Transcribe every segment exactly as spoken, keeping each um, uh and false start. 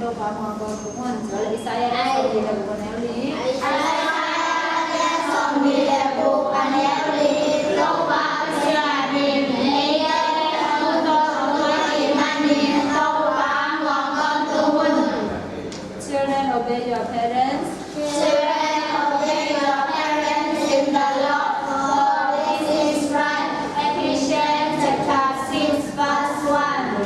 Topa muang kong tung hun. Isaiah lian sawmnih le guk, a neu li. Isaiah lian sawmnih le guk, a neu li. Topa Pasian in eite hong tawlto ahih manin Topa muang kong tung hun. Children, obey your parents. Children, obey your parents in the Lord, for this is right. Ephesians chapter six, verse one.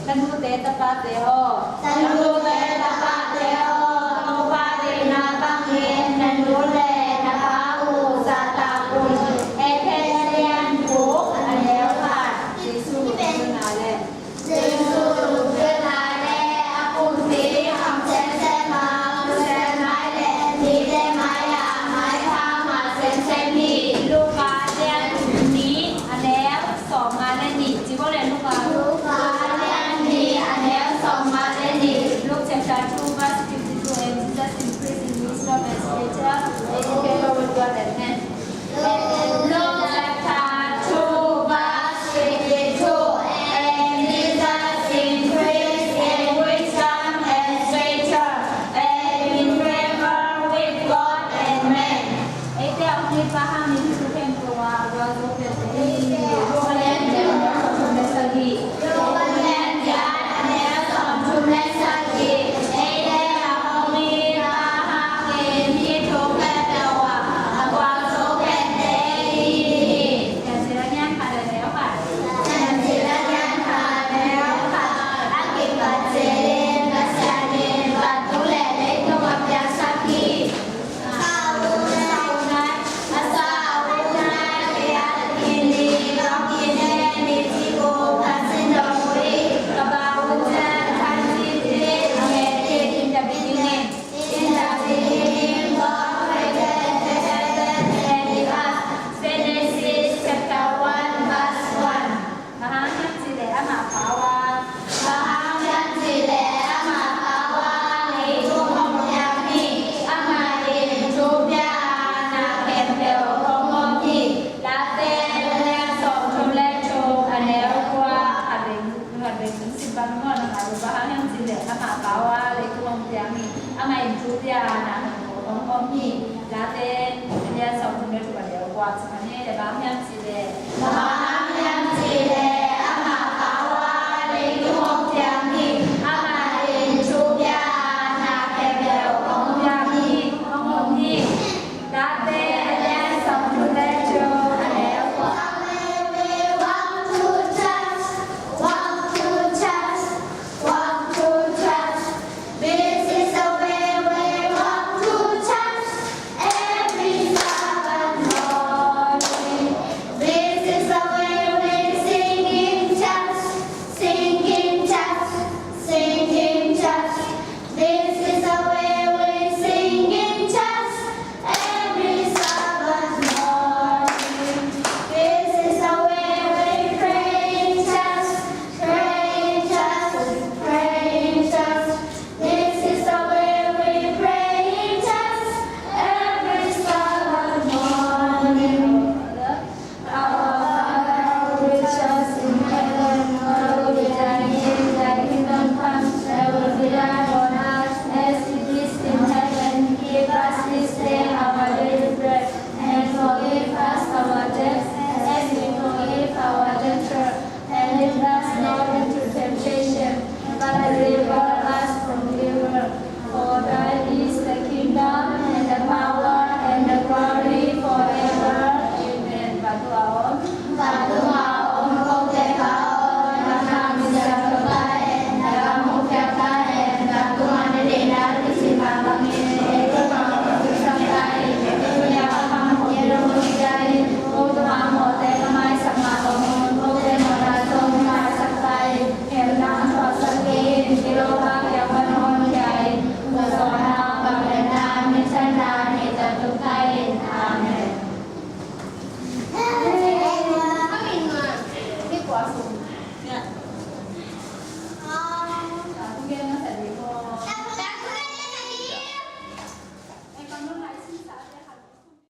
Tanute tapate aw. Tanute tapate aw, Topa deihna bangin na nu le na pa uh zahtak un. Efesa lian guk, a neu khat. Jesuh lungdamna le Jesuh lungdamna le a kumpi khang semsem a, Pasian mai le mite mai-ah maipha mah semsem hi. Luka lian nih, a neu sawmnga le nih. Ci bo le, Luka. Luka lian nih, a neu sawmnga le nih. Luke chapter two, verse fifty-two, and Jesus increased in wisdom and stature, and in favor with God and men. Luke chapter two, verse fifty-two, and Jesus increased in wisdom and stature, and in favor with God and men. Eite a hong it pa hangin, Jesuh khempeuh a gualzo peuhpeuh hi. Luke lian giat, a neu sawmthum le sagih. Luke lian giat, a neu sawmthum le sagih. Eite a hong it pa hangin, hih thu peuhpeuh ah a gualzo pente i hi hi. Piancil a lian khat, a neu khat. Piancil a lian khat, a neu khat. A kipat cil in Pasian in vantung le leitung a piangsak hi. Genesis chapter one, verse one. Bang hang hiam cih leh amah pau a. Bang hang hiam cih leh amah pau a, leitung hong piang hi. Amah in thu pia a, na khempeuh hong om hi. Late lian sawmthum le thum, a neu kua. Khat vei, khat vei sim bang maw, na ngai lo. Bang hang hiam cih leh amah pau a, leitung hong piang hi. Amah in thu pia a, na khempeuh hong om hi. Late lian sawmthum le thum, a neu kua. Sa khan ni le, bang hang hiam cih leh. Bang